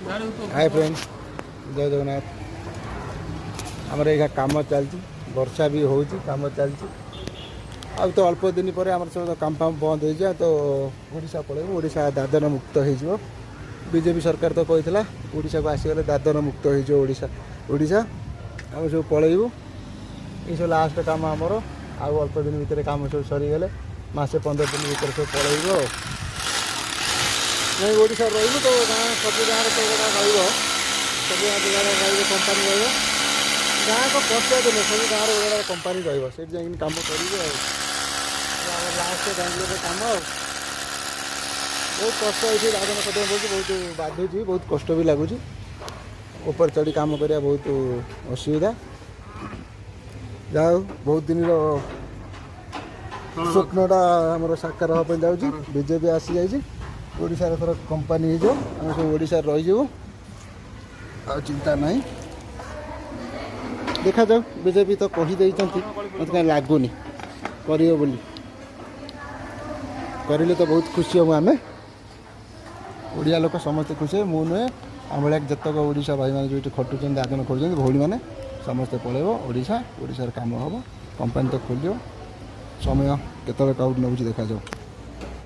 ହାଏ friend, ଜୟ ଜଗନ୍ନାଥ। ଆମର ଏଇଟା କାମ ଚାଲିଛି, ବର୍ଷା ବି ହେଉଛି, କାମ ଚାଲିଛି। ଆଉ ତ ଅଳ୍ପ ଦିନ ପରେ ଆମର ସବୁ କାମ ଫାମ ବନ୍ଦ ହେଇଯିବ ତ ଓଡ଼ିଶା ପଳେଇବୁ। ଓଡ଼ିଶା ଦାଦନ ମୁକ୍ତ ହେଇଯିବ। ବିଜେପି ସରକାର ତ କହିଥିଲା, ଓଡ଼ିଶାକୁ ଆସିଗଲେ ଦାଦନ ମୁକ୍ତ ହେଇଯିବ ଓଡ଼ିଶା। ଓଡ଼ିଶା ଆମେ ସବୁ ପଳେଇବୁ। ଏଇସବୁ ଲାଷ୍ଟ କାମ ଆମର। ଆଉ ଅଳ୍ପ ଦିନ ଭିତରେ କାମ ସବୁ ସରିଗଲେ ମାସେ 15 ଦିନ ଭିତରେ ସବୁ ପଳେଇବୁ। ଆଉ ନାଇଁ, ଓଡ଼ିଶାରେ ରହିବୁ ତ ଗାଁ, ସବୁ ଗାଁରେ ତ ଗୋଟା ରହିବ, ସବୁ ଗାଁ ଜାଗାରେ ରହିବ, କମ୍ପାନୀ ରହିବ। ଗାଁକୁ ପଞ୍ଚାୟତ ନୁହେଁ, ସବୁ ଗାଁରେ ଗୋଟେ ଗୋଟେ କମ୍ପାନୀ ରହିବ। ସେଇଠି ଯାଇକି କାମ କରିବୁ। ଆଉ ଆମର ଲାଷ୍ଟ ବାଙ୍ଗଲୋରରେ କାମ। ଆଉ ବହୁତ କଷ୍ଟ ଏଇଠି ଦାଦନ ଖଟିବାକୁ ପଡ଼ୁଛି, ବହୁତ ବାଧୁଛି, ବହୁତ କଷ୍ଟ ବି ଲାଗୁଛି। ଉପରେ ଚଢ଼ି କାମ କରିବା ବହୁତ ଅସୁବିଧା। ଯାହା ହଉ, ବହୁତ ଦିନର ସ୍ୱପ୍ନଟା ଆମର ସାକାର ହେବା ପାଇଁ ଯାଉଛି। ବିଜେପି ଆସିଯାଇଛି, ଓଡ଼ିଶାରେ ଏଥର କମ୍ପାନୀ ହେଇଯିବ। ଆମେ ସବୁ ଓଡ଼ିଶାରେ ରହିଯିବୁ, ଆଉ ଚିନ୍ତା ନାହିଁ। ଦେଖାଯାଉ, ବିଜେପି ତ କହିଦେଇଛନ୍ତି, ମୋତେ କାହିଁ ଲାଗୁନି କରିବ ବୋଲି। କରିଲେ ତ ବହୁତ ଖୁସି ହେବୁ ଆମେ। ଓଡ଼ିଆ ଲୋକ ସମସ୍ତେ ଖୁସି ହେବେ। ମୁଁ ନୁହେଁ, ଆମ ଭଳିଆ ଯେତେକ ଓଡ଼ିଶା ଭାଇମାନେ ଯେଉଁଠି ଖଟୁଛନ୍ତି, ଦାଦନ ଖଟୁଛନ୍ତି, ଭଉଣୀମାନେ, ସମସ୍ତେ ପଳେଇବ ଓଡ଼ିଶା। ଓଡ଼ିଶାରେ କାମ ହେବ, କମ୍ପାନୀ ତ ଖୋଲିବ। ସମୟ କେତେବେଳେ କାଉଟ ନେଉଛି ଦେଖାଯାଉ।